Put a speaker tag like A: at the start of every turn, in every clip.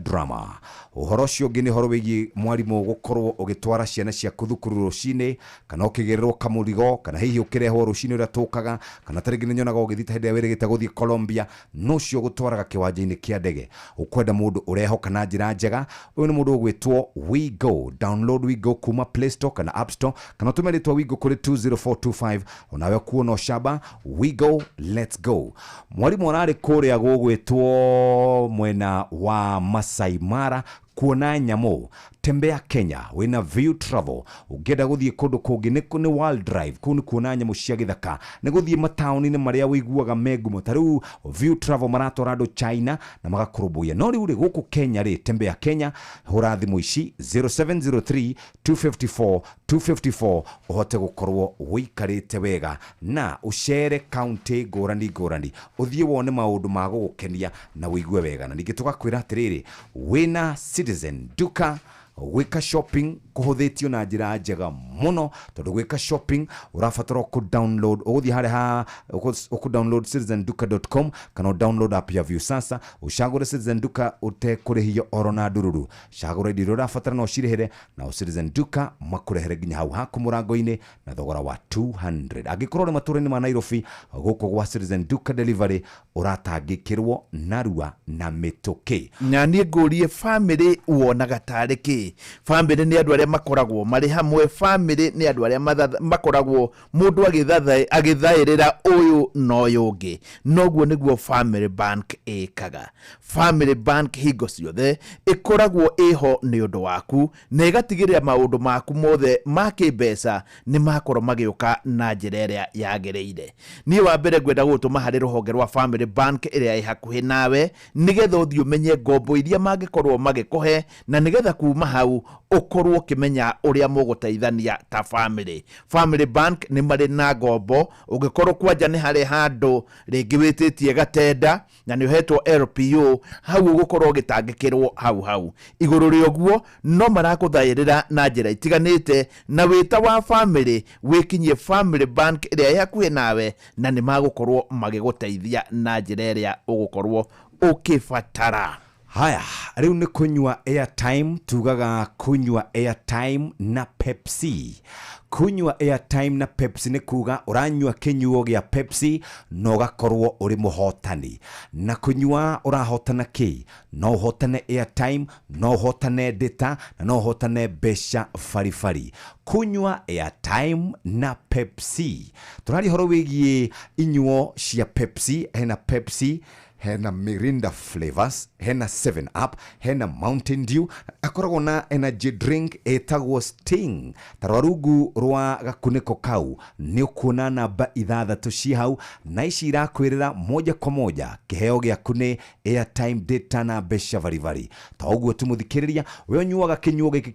A: Drama. Ũhoro ũcio ũngĩ nĩ ũhoro wĩgiĩ mwarimũ gũkorwo ũgĩtwara ciana ciaku thukuru rũcinĩ, kana ũkĩgĩrĩrwo kamũrigo, kana hihi ũkĩrehwo rũcinĩ ũrĩa tũkaga, kana ta rĩngĩ nĩ nyonaga ũgĩthiĩ ta hĩndĩ ĩrĩa wĩrĩgĩte gũthiĩ Colombia, no ũcio ũgũtwaraga kĩwanja-inĩ kĩa ndege. Ũkwenda mũndũ ũrehoka na njĩra njega, ũyũ nĩ mũndũ ũgwĩtwo WeGo. Download WeGo kuma Play Store kana App Store, kana ũtũme rĩtwa WeGo kũrĩ 20425, onawe kuona ũcamba. WeGo, let's go. Mwarimũ ararĩ kũrĩa gũgwĩtwo mwena wa Masai Mara kuona nyamũ. Tembea Kenya wĩna View Travel. Ũngĩenda gũthiĩ kũndũ kũngĩ nĩ World Drive, kũu nĩ kuona nyamũ cia gĩthaka, nĩ gũthiĩ mataũni-inĩ marĩa ũiguaga me ngumo. Ta rĩu View Travel maratwara andũ China na magakũrũmbũiya. No rĩu rĩ, gũkũ Kenya rĩ, Tembea Kenya, hũra thimũ ici 0703 254 254 ũhote gũkorwo ũikarĩte wega na ũcere kaunti ngũrani ngũrani, ũthiĩ wone maũndũ ma gũgũkenia na ũigue wega. Na ningĩ tũgakwĩra atĩrĩrĩ, wĩna Citizen Duka, gwĩka shopping kũhũthĩtio na njĩra njega mũno, tondũ gwĩka shopping ũrabatara kũ download, ũgũthiĩ harĩa ha ũkũ download citizenduka.com kana download app ya Viusasa, ũcagũre Citizen Duka ũtekũrĩhio oro na ndururu. Cagũra indo iria ũrabatara na ũcirĩhĩre, na Citizen Duka makũrehere nginya hau haku mũrango-inĩ na thogora wa 200. Angĩkorwo ũrĩ matũũra-inĩ ma Nairobi, gũkũ gwa Citizen Duka Delivery ũratangĩkĩrwo narua na mĩtũkĩ.
B: Na niĩ ngũrie, bamĩrĩ wonaga tarĩ kĩ? Bamĩrĩ nĩ andũ arĩa makoragwo marĩ hamwe. Bamĩrĩ nĩ andũ arĩa makoragwo mũndũ agĩthaĩrĩra ũyũ na ũyũ ũngĩ. Noguo nĩguo Family Bank ĩkaga. Family Bank hingo ciothe ĩkoragwo ĩho nĩ ũndũ waku, na ĩgatigĩrĩra maũndũ maku mothe ma kĩmbeca nĩ makorwo magĩũka na njĩra ĩrĩa yagĩrĩire. Niĩ wa mbere ngwenda gũgũtũma harĩ rũhonge rwa Family Bank ĩrĩa ĩ hakuhĩ nawe, nĩgetha ũthiĩ ũmenye ngombo iria mangĩkorwo magĩkũhe, na nĩgetha kuma hau ũkorwo ũkĩmenya ũrĩa mũgũteithania ta family. Family Bank nĩ marĩ na ngombo. Ũngĩkorwo kwanja nĩ harĩ handũ rĩngĩ wĩtĩtie gatenda na nĩ ũhetwo LPO, hau ũgũkorwo ũgĩtangĩkĩrwo hau hau. Igũrũ rĩa ũguo, no marakũthaĩrĩra na njĩra itiganĩte, na wĩta wa family wĩkinyie Family Bank ĩrĩa ĩ hakuhĩ nawe, na nĩ magũkorwo magĩgũteithia na njĩra ĩrĩa ũgũkorwo ũkĩbatara.
A: Haya, rĩu nĩ kũnyua airtime. Tugaga kũnyua airtime na Pepsi. Kũnyua airtime na Pepsi nĩ kuga ũranyua kĩnyuo gĩa Pepsi na ũgakorwo ũrĩ mũhotani. Na kũnyua ũrahotana kĩ? No ũhotane airtime, no ũhotane data, na no ũhotane mbeca baribari. Kũnyua airtime na Pepsi, tũraria ũhoro wĩgiĩ inyuo cia Pepsi. Hena Pepsi, hena Mirinda flavors, hena 7 Up, hena Mountain Dew, akoragwo na energy drink ĩtagwo Sting. Ta rora rungu rwa gakunĩko kau, nĩ ũkuona namba ithathatũ ci hau, na ici irakwĩrĩra moja kwa moja kĩheo gĩaku nĩ airtime, data na mbeca baribari. Ta ũguo tu, mũthikĩrĩria, we ũnyuaga kĩnyuo gĩkĩ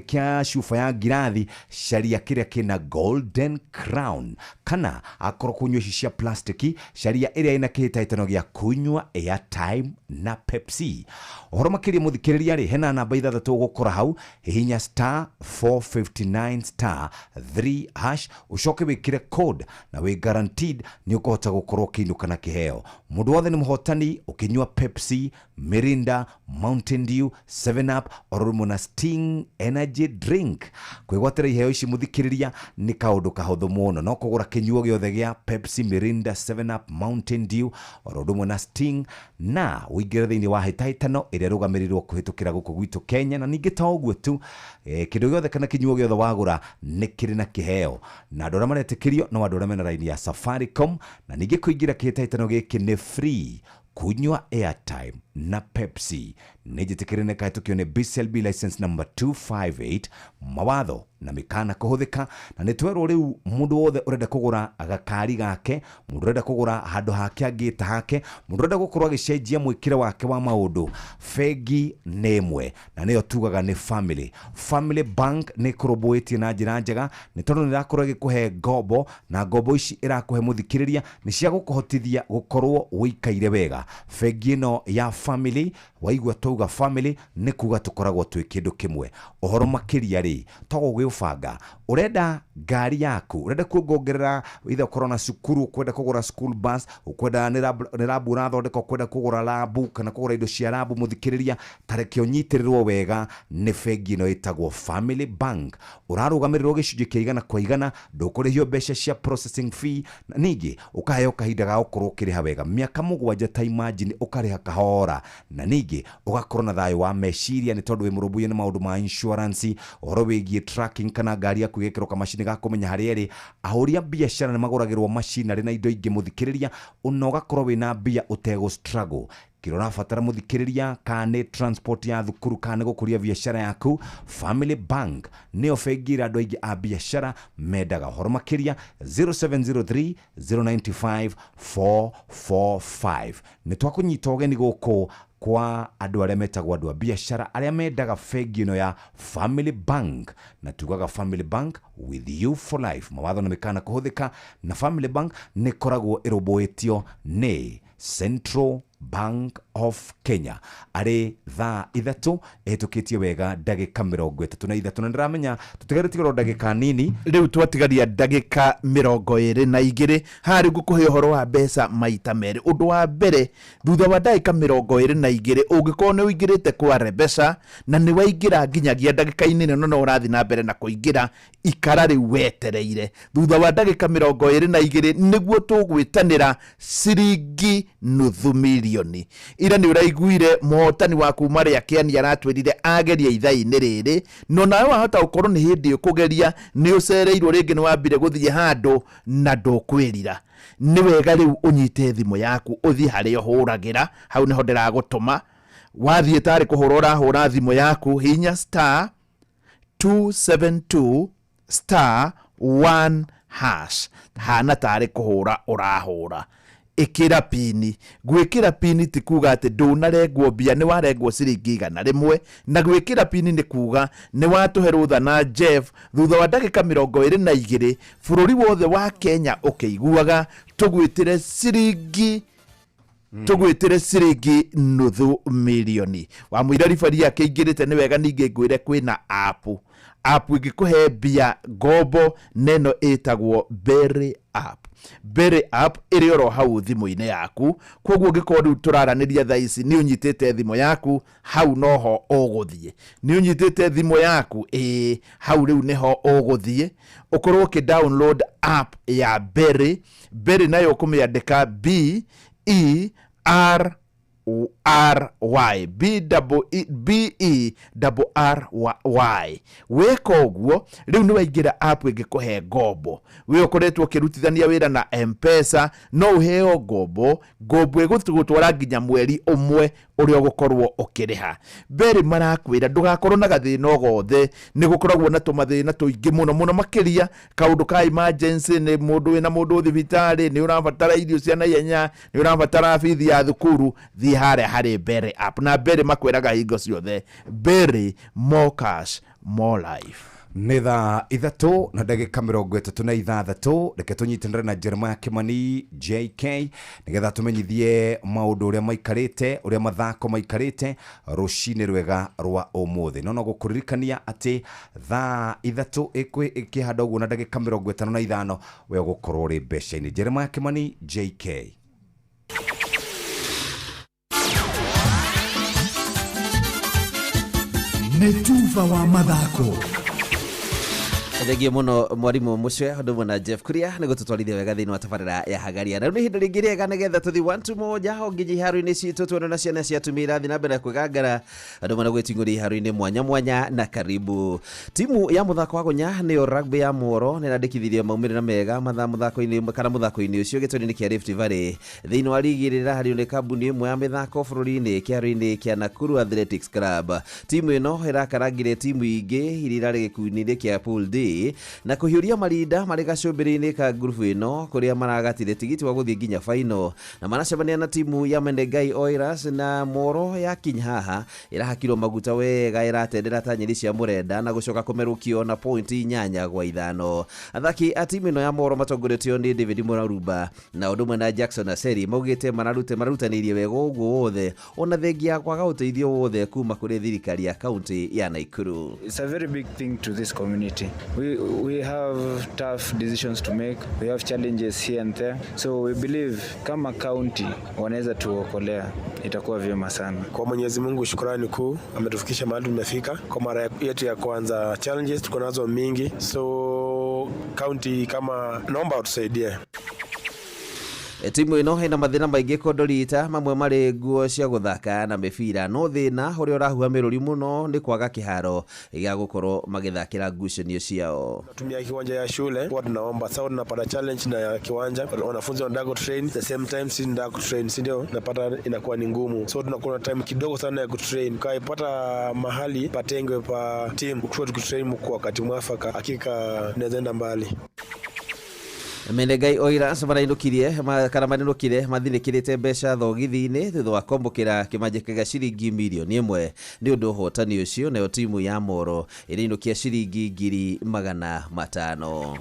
A: kĩa cuba ya ngirathi, caria kĩrĩa kĩna Golden Crown, kana akorwo kũnyua ici cia plastiki, caria ĩrĩa ĩna kĩhĩtahĩtano gĩa kunyua airtime na Pepsi. Ũhoro makĩria, mũthikĩrĩria rĩ, hena namba ithathatũ ũgũkora hau. Hihinya *459*3#, ũcoke wĩkĩre code, na wĩ guaranteed nĩ ũkũhota gũkorwo ũkĩinũka na kĩheo. Mũndũ wothe nĩ mũhotani ũkĩnyua Pepsi, Mirinda, Mountain Dew, 7 Up oro rĩmwe na Sting energy drink. Kwĩgwatĩra iheo ici, mũthikĩrĩria, nĩ kaũndũ kahũthũ mũno. No kũgũra kĩnyuo gĩothe gĩa Pepsi, Mirinda, 7 Up, Mountain Dew oro ũndũ ũmwe na Sting, na ũingĩre thĩinĩ wa hĩtahĩtano ĩrĩa ĩrũgamĩrĩirwo kũhĩtũkĩra gũkũ gwitũ Kenya. Na ningĩ to ũguo tu, kĩndũ gĩothe kana kĩnyuo gĩothe wagũra nĩ kĩrĩ na kĩheo, na andũ arĩa maretĩkĩrio no andũ arĩa mena raini ya Safaricom. Na ningĩ kũingĩra kĩhĩtahĩtano gĩkĩ nĩ free. Kunywa airtime na Pepsi nĩ njĩtĩkĩre nĩ kahĩtũkio nĩ BCLB license number 258. Mawatho na mĩkana kũhũthĩka. Na nĩ twerwo rĩu mũndũ wothe ũrenda kũgũra gakari gake, mũndũ ũrenda kũgũra handũ hake angĩta hake, mũndũ ũrenda gũkorwo agĩcenjia mwĩkĩre wake wa maũndũ, bengi nĩ ĩmwe, na nĩyo tugaga nĩ Family. Family Bank nĩ ĩkũrũmbũĩtie na njĩra njega, nĩ tondũ nĩ ĩrakorwo ĩgĩkũhe ngombo, na ngombo ici ĩrakũhe, mũthikĩrĩria, nĩ cia gũkũhotithia gũkorwo wĩikaire wega. Ririkanaga bengi ĩno ya Family, waigua twauga family nĩ kuga tũkoragwo twĩ kĩndũ kĩmwe. Ũhoro makĩria rĩ, togũgĩũbanga, ũrenda ngari yaku, ũrenda kuongongerera, either ũkorwo na cukuru, ũkwenda kũgũra school bus, ũkwenda nĩ rabu ũrathondeka, ũkwenda kũgũra rabu kana kũgũra indo cia rabu, mũthikĩrĩria, tareke ũnyitĩrĩrwo wega nĩ bengi ĩno ĩtagwo Family Bank. Ũrarũgamĩrĩrwo gĩcunjĩ kĩa 100%, ndũkũrĩhio mbeca cia processing fee, na ningĩ ũkaheo kahinda ga gũkorwo ũkĩrĩha wega mĩaka 7, ta imagine ũkarĩha kahora, na ningĩ ũgakorwo na thayũ wa meciria nĩ tondũ wĩ mũrũmbũiye nĩ maũndũ ma insurance, ũhoro wĩgiĩ tracking kana ngari yaku ĩgekĩrwo kamacini ga kũmenya harĩa ĩrĩ. Ahũri a biacara nĩ magũragĩrwo macinarĩ na indo ingĩ, mũthikĩrĩria, ona ũgakorwo wĩna mbia ũtegũ struggle. Kĩrĩa ũrabatara, mũthikĩrĩria, kana nĩ transport ya thukuru kana nĩ gũkũria biacara yaku, Family Bank nĩyo bengi ĩrĩa andũ aingĩ a biacara mendaga. Ũhoro makĩria 0703 095 445. Nĩ twakũnyita ũgeni gũkũ kwa andũ arĩa metagwo andũ a biacara arĩa mendaga bengi ĩno ya Family Bank, na tugaga Family Bank with you for life. Mawatho na mĩkana kũhũthĩka, na Family Bank nĩ ĩkoragwo ĩrũmbũĩtio nĩ Central Bank of Kenya. Arĩ thaa 3 ĩhĩtũkĩtie wega ndagĩka 33, na ndĩramenya tũtigarĩtie oro ndagĩka nini.
B: Rĩu twatigaria ndagĩka 22. Haha rĩu ngũkũhe ũhoro wa mbeca maita merĩ. Ũndũ wa mbere, thutha wa ndagĩka 22, ũngĩkorwo nĩ ũingĩrĩte kwa Rebesa na nĩ waingĩra nginyagia ndagĩka-inĩ ĩno no ũrathiĩ na mbere na kũingĩra, ikara rĩu wetereire. Thutha wa ndagĩka 22 nĩguo tũgwĩtanĩra ciringi 500,000. Ira nĩ ũraiguire mũhotani wa kuma rĩa Kĩani aratwĩrire ageria ithaa-inĩ rĩrĩ, no nawe wahota gũkorwo nĩ hĩndĩ ũkũgeria, nĩ ũcereirwo rĩngĩ, nĩ wambire gũthiĩ handũ na ndũkwĩrira. Nĩ wega rĩu ũnyite thimũ yaku ũthiĩ harĩa ũhũragĩra, hau nĩho ndĩragũtũma. Wathiĩ tarĩ kũhũra ũrahũra thimũ yaku, hinya star 272 star 1 hash, hana tarĩ kũhũra ũrahũra. Ĩkĩra pini. Gwĩkĩra pini ti kuga atĩ ndũnarengwo mbia, nĩ warengwo ciringi 100, na gwĩkĩra pini nĩ kuga nĩ watũhe rũtha na Jeff. Thutha wa ndagĩka 22, bũrũri wothe wa Kenya ũkĩiguaga, tũgwĩtĩre ciringi, tũgwĩtĩre ciringi 500,000. Wamũira ribari akĩingĩrĩte nĩ wega. Ningĩ ngwĩre kwĩna app ĩngĩkũhe mbia ngombo, neno ĩtagwo Berry App. Berry App ĩrĩ oro hau thimũ-inĩ yaku, koguo ũngĩkorwo rĩu tũraranĩria thaa ici nĩ ũnyitĩte thimũ yaku, hau noho ũgũthiĩ. Nĩ ũnyitĩte thimũ yaku, ĩĩ, hau rĩu nĩho ũgũthiĩ ũkorwo ũkĩ download app ya Berry. Berry nayo ũkũmĩandĩka B E R R Y, B double E, B E double R Y. Weka ũguo rĩu nĩ waingĩra app ĩngĩkũhe ngombo. We ũkoretwo ũkĩrutithania wĩra na Mpesa, no ũheo ngombo, ngombo ĩgũgũtwara nginya mweri ũmwe ũrĩa ũgũkorwo ũkĩrĩha. Mbere marakwĩra ndũgakorwo na gathĩna o gothe. Nĩ gũkoragwo na tũmathĩna tũingĩ mũno mũno, makĩria kaũndũ ka emergency, nĩ mũndũ wĩna mũndũ thibitarĩ, nĩ ũrabatara irio cia naihenya, nĩ ũrabatara bithi ya thukuru. Thiĩ harĩa harĩ Berry App, na Berry makwĩraga hingo ciothe, Berry, more cash, more life.
A: Nĩ thaa 3 na ndagĩka 36. Reke tũnyitanĩre na Jeremiah Kimani JK nĩgetha tũmenyithie maũndũ ũrĩa maikarĩte, ũrĩa mathako maikarĩte rũcinĩ rwega rwa ũmũthĩ. No gũkũririkania atĩ thaa 3 ĩkĩhanda ũguo na ndagĩka 55, we ũgũkorwo ũrĩ mbeca-inĩ. Jeremiah Kimani JK.
C: Nĩ tuba wa mathako.
D: Thengio muno mwarimu mucwe undu umwe na Jeff Kuria nä gå tå twarithia wega thä inä wa tabarä ya Hagaria. Na rä u nä ihinda rĩngĩ rĩega nĩgetha tũthi one two moja ho nginya iharo-inĩ citũ, tuone na ciana cia atumia irathiĩ na mbere na kwĩgangara andũ mana gwĩting'ũria iharo-inĩ mwanya mwanya. Na karibu timu ya mũthako wa gunya nĩyo rugby ya Mworo nĩ ĩrandĩkithirie maumĩrĩra mega mathaa mũthako-inĩ kana mũthako-inĩ ũcio gĩtũri-inĩ kĩa Rift Valley thĩinĩ wa rigi ĩrĩa ĩraharĩrio nĩ kambuni ĩmwe ya mĩthako bũrũri-inĩ kĩharo-inĩ kĩa Nakuru Athletics Club. Timu ĩno ĩrakarangire timu ingĩ iria irarĩ gĩkundi-inĩ kĩa Pool D. Na kũhiũria marinda marĩ gacũmbĩrĩ-inĩ ka ngurubu ĩno kũrĩa maragatire tigiti wa gũthiĩ nginya final na maracemania na timu ya Menengai Oilers. Na Moro yakinya haha ĩrahakirwo maguta wega, ĩratendera ta nyeni cia mũrenda na gũcoka kũmerũkio na pointi 8-5. Athaki a timu ĩno ya Moro matongoretio nĩ David Mũrarumba na ũndũ ũmwe na Jackson Aseri maugĩte marutanĩirie wega ũguo wothe ona thengia ya kwaga ũteithio wothe kuma kũrĩ thirikari ya kaunti ya Nakuru.
E: It's a very big thing to this community. We have tough decisions to make. We have challenges here and there. So we believe kama county wanaweza tuokolea, itakuwa vyema sana.
F: Kwa Mwenyezi Mungu shukrani kuu, ametufikisha mahali tumefika kwa mara yetu ya kwanza. Challenges tuko nazo mingi, so county kama naomba watusaidie.
D: Timu ĩno ĩna mathĩna maingĩ kondorita, mamwe marĩ nguo cia gũthaka na mĩbira, no thĩna ũrĩa ũrahuha mĩrũri mũno nĩ kwaga kĩharo gĩa gũkorwo magĩthakĩra ngucanio ciao.
F: Tumia kiwanja ya shule, huwa tunaomba sasa, tunapata challenge na ya kiwanja, wanafunzi wanataka kutrain the same time sisi tunataka kutrain, si ndio? Napata inakuwa ni ngumu, so tunakuwa na time kidogo sana ya kutrain. Kaipata mahali patengwe pa team kuwa tukitrain kwa wakati mwafaka, hakika inaweza enda mbali.
D: Menengai Oilers marainũkirie kana marinũkire mathinĩkĩrĩte mbeca thogithi-inĩ thutha wa kwamũkĩra kĩmanjĩka gĩa ciringi mirioni 1 nĩ ũndũ ũhotani ũcio. Nayo timu ya Moro ĩrainũkia ciringi 500,000.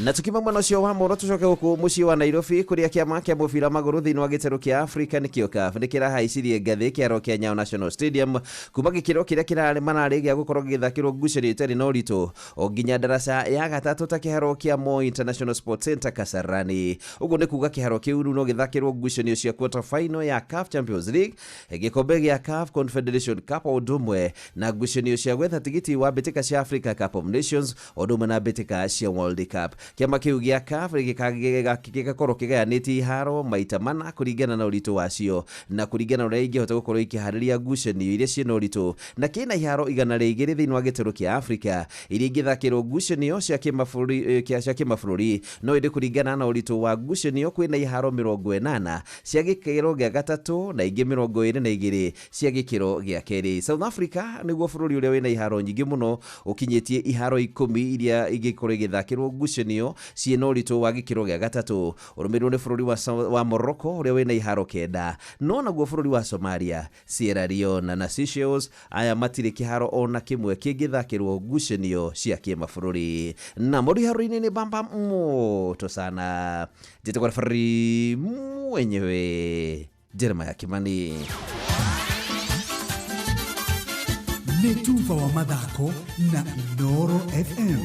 D: Na tukima mwena ũcio wa Moro tũcoke gũkũ mũciĩ wa Nairobi kũrĩa kĩama kĩa mũbira magũrũ thĩinĩ wa gĩtarũ kĩa Africa nĩkĩo CAF nĩ kĩrahaicirie ngathĩ kĩharo kĩa Nyayo National Stadium kuma gĩkĩro kĩrĩa kĩrarĩ mararĩ gĩa gũkorwo gĩgĩthakĩrwo ngucanio itarĩ na ũritũ o nginya ndaraca ya gatatũ ta kĩharo kĩa Moi International Sports Center Kasarani. Ũguo nĩ kuga kĩharo kĩu rĩu no gĩthakĩrwo ngucanio cia quarter final ya CAF Champions League, gĩkombe gĩa CAF Confederation Cup o ũndũ ũmwe na ngucanio cia gwetha tigiti wa mbĩtĩka cia Africa Cup of Nations o ũndũ ũmwe na mbĩtĩka cia World Cup. Kĩama kĩu gĩa CAF gĩgakorwo kĩgayanĩtie iharo maita mana kũringana na ũritũ wacio na kũringana na ũrĩa ingĩhota gũkorwo ikĩharĩria ngucanio iria ciĩna ũritũ, na kĩna iharo 102 thĩinĩ wa gĩtarũ kĩa Africa iria ingĩthakĩrwo ngucanio cia kĩmabũrũri, no ĩndĩ kũringana na ũritũ wa ngucanio kwĩna iharo 80 cia gĩkĩro gĩa gatatũ na ingĩ 22 cia gĩkĩro gĩa kerĩ. South Africa nĩguo bũrũri ũrĩa wĩna iharo nyingĩ mũno, ũkinyĩtie iharo 10 iria ingĩkorwo igĩthakĩrwo ngucanio ciĩna ũritũ wa gĩkĩro gĩa gatatũ, ũrũmĩrĩirwo nĩ bũrũri wa Morocco ũrĩa wĩna iharo 9, no naguo bũrũri wa Somalia, Sierra Leone na Seychelles aya matirĩ kĩharo ona kĩmwe kĩngĩthakĩrwo ngucanio cia kĩmabũrũri. Na mũndũ iharo-inĩ nĩ bamba moto sana. Njĩtagwo referee mwenyewe Jeremiah Kimani.
C: Nĩ tuba wa mathako na Inooro FM.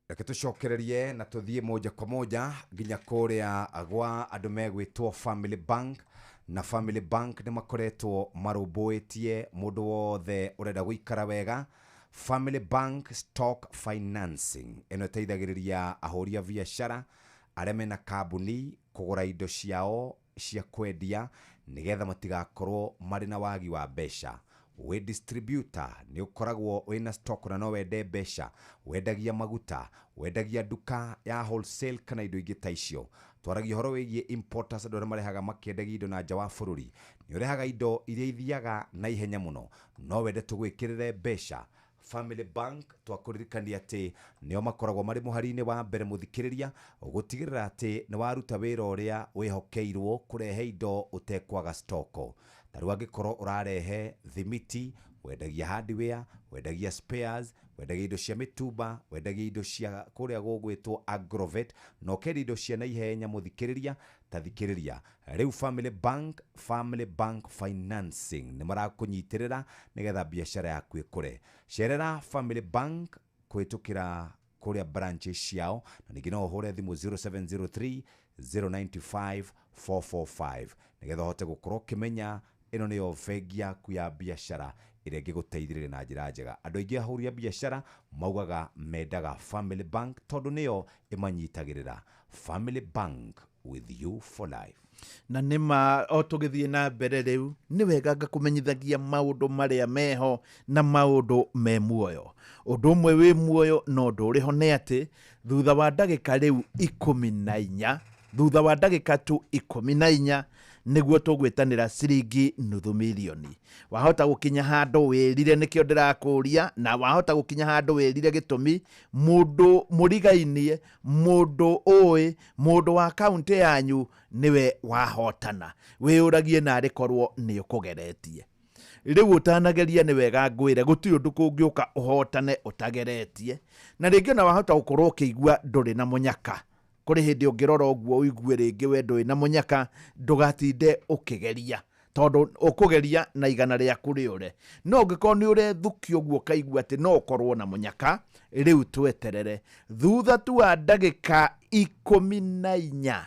A: Reke tũcokererie na tũthiĩ moja kwa moja nginya kũrĩa gwa andũ megwĩtwo Family Bank. Na Family Bank nĩ makoretwo marũmbũĩtie mũndũ wothe ũrenda gũikara wega. Family Bank Stock Financing ĩno ĩteithagĩrĩria ahũri a biacara arĩa mena kambuni kũgũra indo ciao cia kwendia nĩgetha matigakorwo marĩ na wagi wa mbeca. Wĩ distributor nĩ ũkoragwo wĩna stock na no wende mbeca, wendagia maguta, wendagia nduka ya wholesale kana indo ingĩ ta icio. Twaragia ũhoro wĩgiĩ importers, andũ arĩa marehaga makĩendagia indo na nja wa bũrũri. Nĩ ũrehaga indo iria ithiaga na ihenya mũno, no wende tũgwĩkĩrĩre mbeca. Family Bank twakũririkania atĩ nĩo makoragwo marĩ mũhari-inĩ wa mbere mũthikĩrĩria gũtigĩrĩra atĩ nĩ waruta wĩra ũrĩa wĩhokeirwo kũrehe indo ũtekwaga stoko. Ta rĩu angĩkorwo ũrarehe thimiti, wendagia hardware, wendagia spares, wendagia indo cia mĩtumba, wendagia indo cia kũrĩa gũgwĩtwo agrovet, na ũkendia indo cia naihenya mũthikĩrĩria, ta thikĩrĩria rĩu Family Bank, Family Bank Financing nĩ marakũnyitĩrĩra nĩgetha biacara yaku ĩkũre. Cerera Family Bank kũhĩtũkĩra kũrĩa branches ciao, na ningĩ no ũhũre thimũ 0703 095 445 nĩgetha ũhote gũkorwo ũkĩmenya ĩno nĩyo bengi yaku ya biacara ĩrĩa ĩngĩgũteithĩrĩria na njĩra njega. Andũ aingĩ ahũri a biacara maugaga mendaga Family Bank tondũ nĩyo ĩmanyitagĩrĩra. Family Bank, with you for life.
B: Na nĩma o tũgĩthiĩ na mbere rĩu nĩ wega ngakũmenyithagia maũndũ marĩa meho na maũndũ me muoyo. Ũndũ ũmwe wĩ muoyo na ũndũ ũrĩho nĩ atĩ thutha wa ndagĩka rĩu 14, thutha wa ndagĩka tu 14 Nĩguo tũgwĩtanĩra ciringi nuthu mirioni. Wahota gũkinya handũ wĩrire, nĩkĩo ndĩrakũria, na wahota gũkinya handũ wĩrire gĩtũmi mũndũ mũrigainie, mũndũ ũĩ, mũndũ wa kaũntĩ yanyu nĩwe wahotana. Wĩyũragie narĩ korwo nĩ ũkũgeretie. Rĩu ũtanageria nĩ wega ngwĩre gũtirĩ ũndũ kũngĩũka ũhotane ũtageretie. Na rĩngĩ ona wahota gũkorwo ũkĩigua ndũrĩ na mũnyaka. Kũrĩ hĩndĩ ũngĩrora ũguo ũigue rĩngĩ we ndũrĩ na mũnyaka, ndũgatinde ũkĩgeria, tondũ ũkũgeria na igana rĩaku rĩũre. No ũngĩkorwo nĩ ũrethukia ũguo ũkaigua atĩ no ũkorwo na mũnyaka, rĩu tweterere thutha tu wa ndagĩka 14.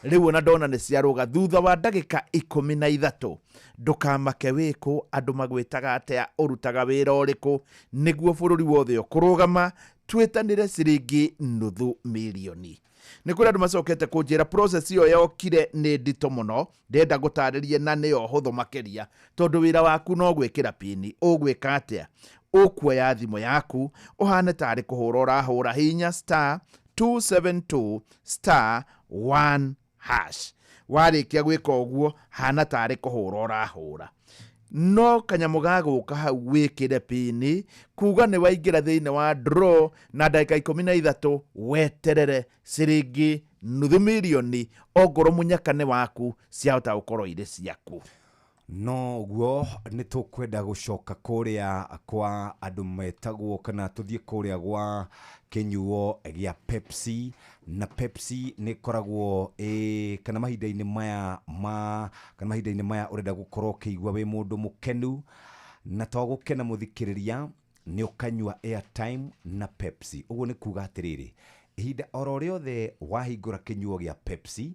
B: Rĩu ona ndona nĩ ciarũga thutha wa ndagĩka 13. Ndũkamake wĩkũ, andũ magwĩtaga atĩa, ũrutaga wĩra ũrĩkũ, nĩguo bũrũri wothe ũkũrũgama twĩtanĩre ciringi nuthu mirioni. Nĩ kũrĩ andũ macokete kũnjĩra process ĩyo yokire nĩ nditũ mũno, ndĩrenda gũtarĩrie na nĩyo hũthũ makĩria, tondũ wĩra waku no gwĩkĩra pini. Ũgwĩka atĩa? Ũkuoya thimũ yaku ũhane tarĩ kũhũra ũrahũra, hinya star 272 star 1 hash. Warĩkia gwĩka ũguo, hana tarĩ kũhũra ũrahũra, no kanyamũ gagũka hau wĩkĩre pini kuga nĩ waingĩra thĩinĩ wa draw, na ndagĩka 13 weterere ciringi nuthu mirioni, ongorwo mũnyaka nĩ waku ciahota gũkorwo irĩ ciaku.
A: Noguo nĩ tũkwenda gũcoka kũrĩa kwa andũ metagwo, kana tũthiĩ kũrĩa gwa kĩnyuo gĩa Pepsi. Na Pepsi nĩ ĩkoragwo ĩ kana mahinda-inĩ maya ma kana mahinda-inĩ maya ũrenda gũkorwo ũkĩigua wĩ mũndũ mũkenu, na to gũkena mũthikĩrĩria, nĩ ũkanyua airtime na Pepsi. Ũguo nĩ kuga atĩrĩrĩ, ihinda oro rĩothe wahingũra kĩnyuo gĩa Pepsi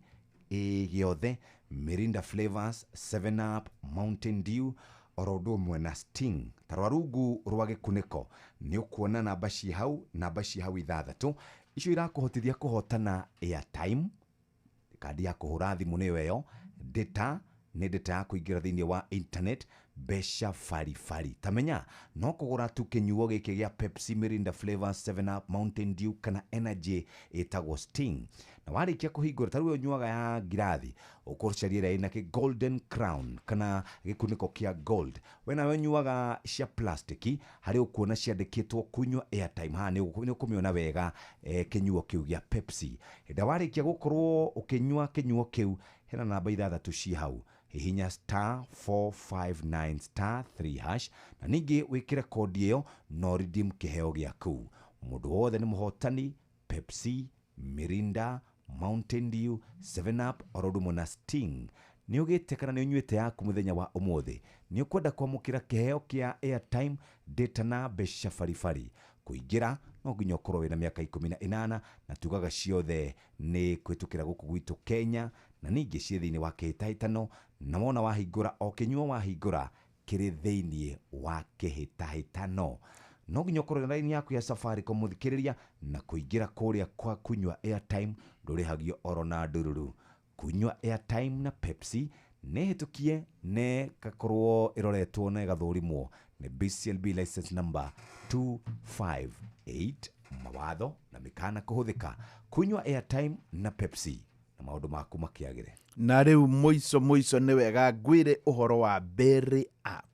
A: ĩ gĩothe, Mirinda flavors, 7 Up, Mountain Dew, oro ũndũ ũmwe na Sting, ta rora rungu rwa gĩkunĩko nĩ ũkuona namba ciĩ hau, namba ciĩ hau ithathatũ icio irakũhotithia kũhotana airtime, kandi ya kũhũra thimũ nĩyo ĩyo, data nĩ data ya kũingĩra thĩinĩ wa internet, mbeca baribari. Tamenya no kũgũra tu kĩnyuo gĩkĩ gĩa Pepsi, Mirinda flavors, 7 Up, Mountain Dew kana energy ĩtagwo Sting, na warĩkia kũhingũra, ta rĩu ũnyuaga ya ngirathi, ũkũcaria ĩrĩa ĩna kĩ golden crown kana gĩkunĩko kĩa gold. We nawe ũnyuaga cia plastiki, harĩa ũkuona ciandĩkĩtwo kunywa airtime, haha nĩ ũkũmĩona wega kĩnyuo kĩu gĩa Pepsi. Hĩndĩ warĩkia gũkorwo ũkĩnyua kĩnyuo kĩu, hena namba ithathatũ ciĩ hau, hihinya star 459 star 3 hash, na ningĩ wĩkĩre kodi ĩyo no redeem kĩheo gĩaku. Mũndũ wothe nĩ mũhotani. Pepsi, Mirinda, Mountain Dew, 7 Up oro ũndũ ũmwe na Sting. Nĩ ũgĩte kana nĩ ũnyuĩte yaku mũthenya wa ũmũthĩ? Nĩ ũkwenda kwamũkĩra kĩheo kĩa airtime, data na mbeca baribari? Kũingĩra no nginya ũkorwo wĩna mĩaka 18, na tugaga ciothe nĩ kũhĩtũkĩra gũkũ gwitũ Kenya, na ningĩ ciĩ thĩinĩ wa kĩhĩtahĩtano, na wona wahingũra o kĩnyuo wahingũra kĩrĩ thĩinĩ wa kĩhĩtahĩtano. No nginya ũkorwo na raini yaku ya Safaricom, mũthikĩrĩria, na kũingĩra kũrĩa kwa kunyua airtime ndũrĩhagio oro na ndururu. Kunyua airtime na Pepsi nĩ hĩtũkie, nĩ gakorwo ĩroretwo na ĩgathũrimwo nĩ BCLB license number 258. Mawatho na mĩkana kũhũthĩka. Kunyua airtime na Pepsi na maũndũ maku makĩagĩre.
B: Na rĩu mũico mũico nĩ wega ngwĩre ũhoro wa Berry App.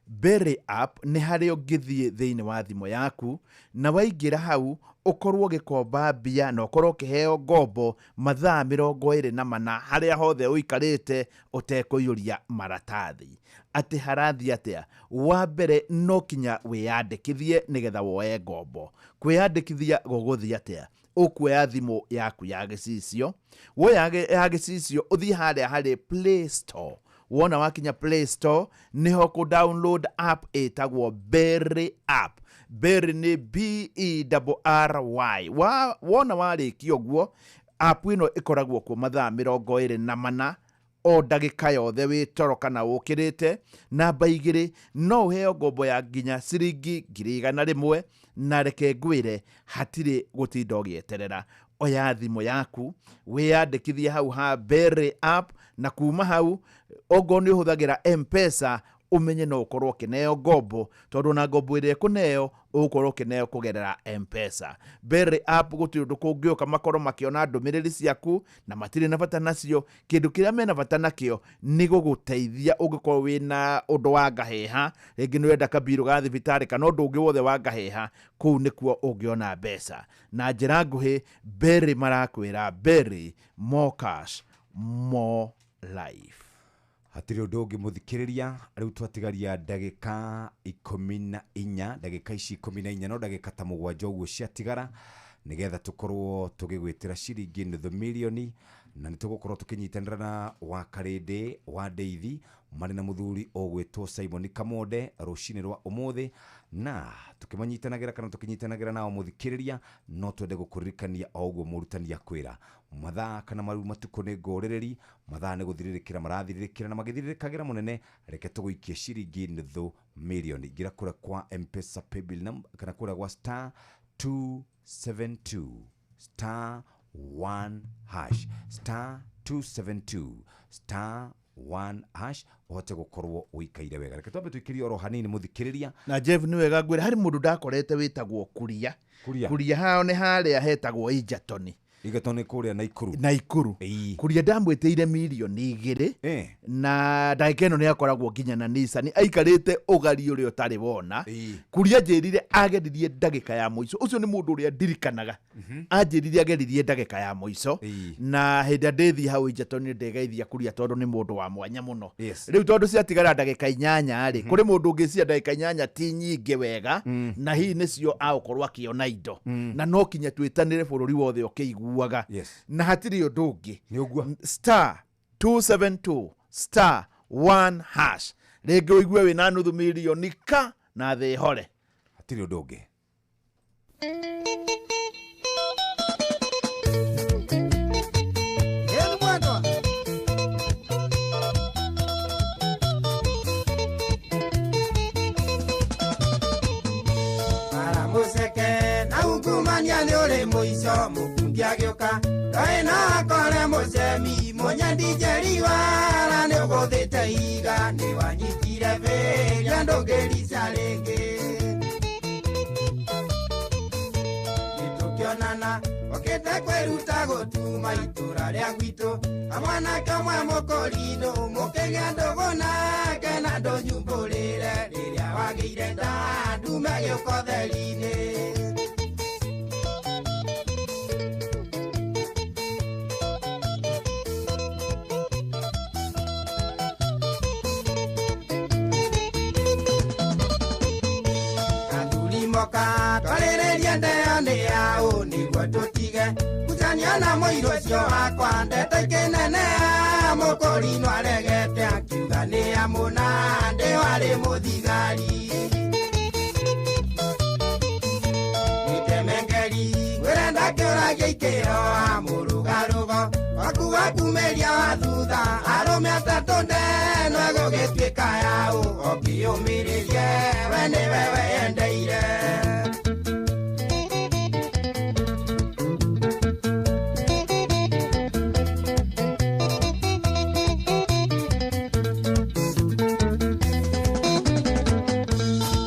B: Berry App nĩ harĩa ũngĩthiĩ thĩinĩ wa thimũ yaku, na waingĩra hau ũkorwo ũgĩkomba mbia na ũkorwo ũkĩheo ngombo mathaa 24 harĩa hothe ũikarĩte ũtekũiyũria maratathi. Atĩ harathiĩ atĩa? Wa mbere no kinya wĩyandĩkithie nĩgetha woe ngombo. Kwĩyandĩkithia gũgũthiĩ atĩa? Ũkuoya thimũ yaku ya gĩcicio, woya ya gĩcicio ũthiĩ harĩa harĩ Play Store. Wona wakinya Play Store, nĩho kũ download app ĩtagwo Berry App. Berry nĩ B E R R Y. Wona warĩkia ũguo, app ĩno ĩkoragwo kuo mathaa 24, o ndagĩka yothe wĩ toro kana ũkĩrĩte. Namba igĩrĩ, no ũheo ngombo ya nginya ciringi 100,000. Na reke ngwĩre, hatirĩ gũtinda ũgĩeterera. Oya thimũ yaku wĩyandĩkithie hau ha Berry App, na kuma hau ongorwo nĩ ũhũthagĩra M-Pesa. Ũmenye no ũkorwo ũkĩneo ngombo, tondũ ona ngombo ĩrĩa ĩkũneo ũgũkorwo ũkĩneo kũgerera Mpesa Berry app. Gũtirĩ ũndũ kũngĩũka makorwo makĩona ndũmĩrĩri ciaku na matirĩ na bata nacio. Kĩndũ kĩrĩa mena bata nakĩo nĩ gũgũteithia ũngĩkorwo wĩna ũndũ wa ngahĩha, rĩngĩ nĩ ũrenda kabirũ ga thibitarĩ kana ũndũ ũngĩ wothe wa ngahĩha, kũu nĩkuo ũngĩona mbeca na njĩra nguhĩ. Berry marakwĩra Berry, more cash, more life.
A: Hatirĩ ũndũ ũngĩ, mũthikĩrĩria. Rĩu twatigaria ndagĩka 14, ndagĩka ici 14, no ndagĩka ta 7 ũguo ciatigara nĩgetha tũkorwo tũgĩgwĩtĩra ciringi nuthu mirioni, na nĩ tũgũkorwo tũkĩnyitanĩra na Wakarĩndĩ wa Ndeithi marĩ na mũthuri ũgwĩtwo Simon Kamonde rũcinĩ rwa ũmũthĩ, na tũkĩmanyitanagĩra kana tũkĩnyitanagĩra nao, mũthikĩrĩria, no twende gũkũririkania o ũguo mũrutani akwĩra, mathaa kana maru matukũ nĩ ngũrĩrĩri, mathaa nĩ gũthirĩrĩkĩra marathirĩrĩkĩra na magĩthirĩrĩkagĩra mũnene. Reke tũgũikie ciringi nuthu mirioni. Ingĩra kũrĩa kwa Mpesa paybill number kana kũrĩa gwa star 272 star 1 hash, star 272 star 1 hash, ũhote gũkorwo ũikaire wega. Reke twambe tũikĩrie oro hanini, mũthikĩrĩria.
B: Na Jeff, nĩ wega ngwĩre harĩ mũndũ ndakorete wĩtagwo Kuria.
A: Kuria.
B: Kuria hao nĩ harĩa hetagwo Ijatoni.
A: Igatwo nĩ kũrĩa Naikuru.
B: Naikuru. Kuria ndamwĩtĩire mirioni 2. Na ndagĩka ĩno nĩ akoragwo nginya na Nissan, aikarĩte ũgari ũrĩa ũtarĩ wona. Kuria njĩrire ageririe ndagĩka ya mũico. Ũcio nĩ mũndũ ũrĩa ndirikanaga anjĩrire ageririe ndagĩka ya mũico. Na hĩndĩ ĩrĩa ndĩthiĩ hau Ijatoni ndĩgeithia Kuria, tondũ nĩ mũndũ wa mwanya mũno. Rĩu tondũ ciatigara ndagĩka 8 rĩ, kũrĩ mũndũ ũngĩcia ndagĩka 8 ti nyingĩ wega, na hihi nĩcio agũkorwo akĩona indo, na no kinya twĩtanĩre bũrũri wothe ũkĩiguaga. Na hatirĩ ũndũ ũngĩ.
A: Nĩ ũguo.
B: Star 272 star 1 hash, rĩngĩ ũigue wĩna nuthu mirioni ka na thĩ hore.
A: Hatirĩ ũndũ ũngĩ.
G: Yenu mwendwa. Bara mũceke na ungumania nĩ ũrĩ mũico, mũkungi agĩũka ndoĩ no akore mũcemi mũnyendi njeri wara nĩ ũgũthĩte iga nĩ wanyitire bĩria ndũngĩrica rĩngĩ. Nĩtũkĩonana okĩte kwĩruta gũtuma itũra rĩa gwitũ, amwanake ũmwe mũkũrinũ mũkĩgĩa ndũgũ nake na ndũnyumbũrĩre rĩrĩa wagĩire nda ndume gĩũka ũtheri-inĩ. Athuri moka twarĩrĩrie ndeo nĩ yaũ nĩguo tũtige ngucanio na mũirũ ũcio wakwa, ndete kĩnene mũkũrinũ aregete akiuga nĩ amũna ndĩ warĩ mũthigari. Nĩtemengeri ngwĩre ndakĩũragia ikĩro amũrũgarũgo waku wakumĩria wa thutha arũme atatũ ndeno ĩgũgĩtuĩka yaũ ũkĩyũmĩrĩrie we nĩwe weyendeire.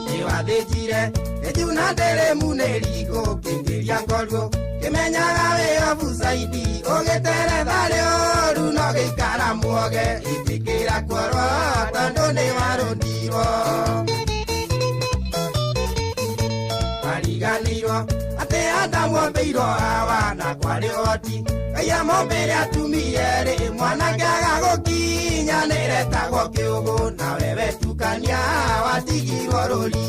G: Nĩwathĩnjire ĩjuna ndĩrĩmu nĩ rigo kĩingĩria ngorwo kĩmenyaga wĩ obucaidi ũgĩteretha rĩũru no gĩikara muoge ĩtĩkĩra kuorwo tondũ nĩwarũndirwo. Mariganĩirwo atĩ Adamu ombĩirwo Hawa na kwarĩ ũhoti Ngai amombĩre atumia erĩ, mwanake aga gũkinyanĩra etagwo kĩũgũ, nawe wetukania watigirwo rũriĩ.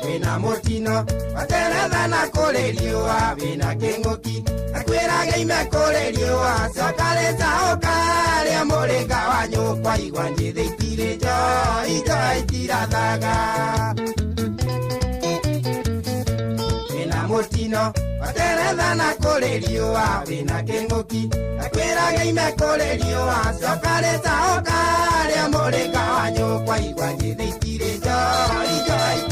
G: Wĩna mũtino wateretha na kũrĩ riũa, wĩna kĩng'ũki akwĩraga ime kũrĩ riũa, coka rĩcaũka rĩa mũrĩnga wa nyũkwa, igwa njĩthĩ itirĩ njoo ijo itirathaga. Wĩna mũtino wateretha na kũrĩ riũa, wĩna kĩng'ũki akwĩraga ime kũrĩ riũa, coka rĩcaũka rĩa mũrĩnga wa nyũkwa, igwa njĩthĩ itirĩ njoo ijo.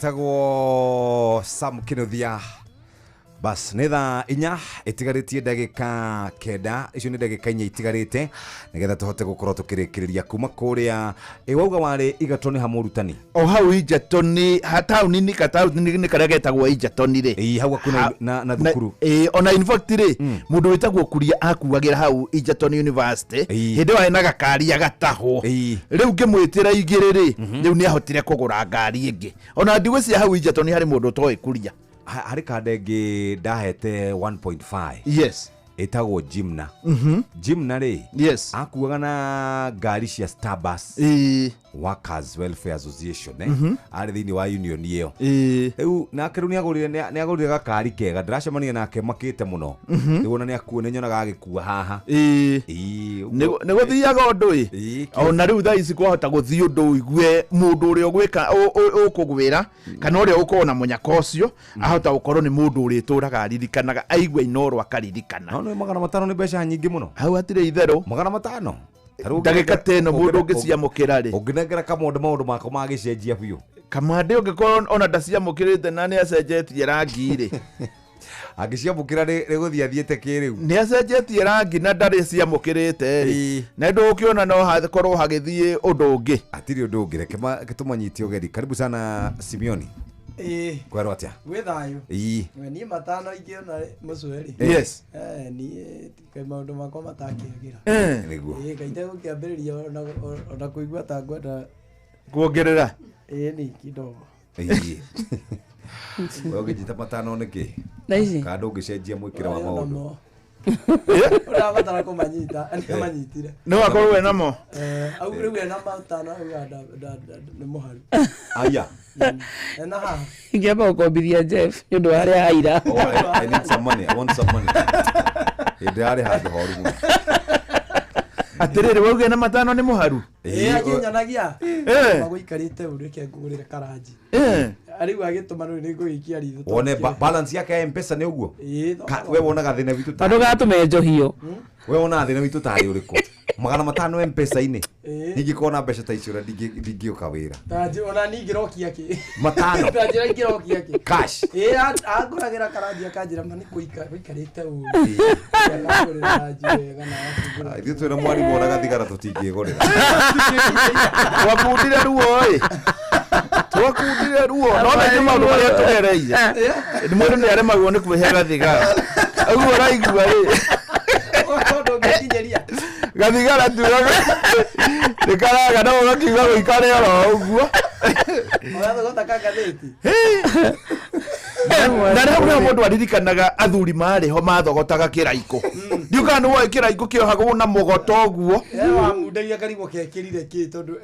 A: Etagwo Sam Kinuthia. Bas nä thaa 4 itigarĩtie ndagĩka 9, icio nĩ ndagĩka 4 itigarĩte nĩgetha tũhote gũkorwo tũkĩrĩkĩrĩria kuma kũrĩa. Ĩ wauga warĩ Igatoni ha mũrutani?
B: O hau Ijatoni, ha taũni-inĩ, gataũni-inĩ karĩa getagwo Ijatoni rĩ.
A: Ĩ hau hakuhĩ na thukuru.
B: Ĩ, ona in fact rĩ, mũndũ wĩtagwo Kuria akuagĩra hau Egerton University.
A: Ĩ.
B: Hĩndĩ ĩyo arĩ na gakari agatahwo.
A: Ĩ.
B: Rĩu ngĩmwĩtĩra 2 rĩ, rĩu nĩ ahotire kũgũra ngari ĩngĩ. Ona ndigwĩciria hau Egerton harĩ mũndũ ũtoĩ Kuria.
A: Harĩ kanda ĩngĩ ndahete 1.5.
B: Yes.
A: Ĩtagwo Jimna. Jimna rĩ, akuaga na ngari cia Starbus.
B: Ĩ.
A: Workers Welfare Association, eh? Arĩ thĩinĩ wa union ĩyo.
B: Ĩ.
A: Rĩu nake rĩu nĩagũrire gakari kega, ndĩracemania nake makĩte mũno. Rĩu ona nĩakua, nĩnyonaga agĩkua haha.
B: Ĩ.
A: Ĩ, ũguo.
B: Nĩ gũthiaga ũndũ ĩ.
A: Ĩ,
B: Ona rĩu thaa ici kwahota gũthiĩ ũndũ ũigue mũndũ ũrĩa ũgwĩka ũkũgwĩra kana ũrĩa ũkorwo na mũnyaka ũcio ahota gũkorwo nĩ mũndũ ũrĩtũraga aririkanaga, aigua Inooro akaririkana.
A: No nĩ 500 nĩ mbeca nyingĩ mũno.
B: Hau hatirĩ itherũ.
A: 500. Ta rĩu
B: Ndagĩka ta ĩno mũndũ ũngĩciamũkĩra rĩ,
A: ũngĩnengera kamũndũ maũndũ mako magĩcenjia biũ.
B: Kamande ũngĩkorwo ona ndaciamũkĩrĩte na nĩ acenjetie rangi rĩ.
A: Angĩciamũkĩra nĩ gũthiĩ athiĩte kĩrĩu.
B: Nĩ acenjetie rangi na ndarĩ ciamũkĩrĩte rĩ.
A: Ĩ.
B: Na ndũgũkĩona no hakorwo hagĩthiĩ ũndũ ũngĩ.
A: Hatirĩ ũndũ ũngĩ, reke tũmanyite ũgeni. Karibu sana Simeoni.
G: Ĩ.
A: Kwerwo atĩa?
G: Gwĩ thayũ.
A: Ĩ.
G: We niĩ 5 ingĩona mũcweri.
B: Yes.
G: Niĩ kaĩ maũndũ makwa matakĩagĩra.
A: Nĩguo.
G: Ĩ, kaĩ itegũkĩambĩrĩria ona kũigua ta ngwenda
B: kuongerera.
G: Ĩ, ni kidogo.
A: Ĩ. We ũngĩnjita 5 nĩkĩ?
H: Thaa ici?
A: Kana ndũngĩcenjia mwĩkĩre wa
G: Ũrĩa
A: maũndũ?
G: namo. Ũrabatara kũmanyita, nĩ manyitire.
B: No akorwo we namo.
G: Au rĩu ena 5 auga nĩ mũharu.
A: Aya.
G: Ena haha.
H: Ingĩamba gũkombithia Jeff nĩ ũndũ wa harĩa aira.
A: Oh, I need some money. I want some money. Hĩndĩ yarĩ handũ horu mũno.
B: Atĩrĩrĩ, wauge na 5 nĩ mũharu?
G: Ĩ, akĩnyonagia.
B: Eh.
G: Magũikarĩte ũru, reke ngũgũrĩre karanji.
B: Eh.
G: Rĩu agĩtũma rĩu nĩ ngũgĩikia ritho.
A: Wone balance yake ya M-Pesa nĩ ũguo?
G: Ĩ,
A: We wonaga thĩna witũ
H: Na ndũgatũme njohio.
A: We wonaga thĩna witũ tarĩ ũrĩkũ? 500 M-Pesa-inĩ.
G: Ĩ.
A: Ningĩkorwo na mbeca ta icio na ndingĩũka wĩra.
G: Ta ona niĩ ingĩrokia kĩ?
A: 5.
G: Ta njĩra ingĩrokia kĩ?
A: Cash.
G: Ĩ, angũragĩra karanji akanjĩra ma nĩ gũikarĩte ũru. Akangũrĩra karanji wega na agakĩngũrĩra.
A: Ithuĩ twĩna mwarimũ ona gathigara tũtingĩgũrĩra.
B: Twakundire ruo ĩ. Twakundire ruo. No na ithuĩ maũndũ marĩa tũgereire. Mũndũ nĩ aremagwo nĩ kwĩhe gathigara. Ũguo ũraigua rĩ.
G: Ũndũ ũngĩkinyĩria.
B: Gathigara tugaga nĩ karaga no ũgakiuga gũikare oro ũguo.
G: Ũgathogota ka ngathĩti.
B: Na rĩu nĩho mũndũ aririkanaga athuri marĩ ho mathogotaga kĩraikũ. Ndiũ kana nĩ woĩ kĩraikũ kĩohagwo na mũgoto ũguo.
G: Wamundagia karigwo kekĩrire kĩ tondũ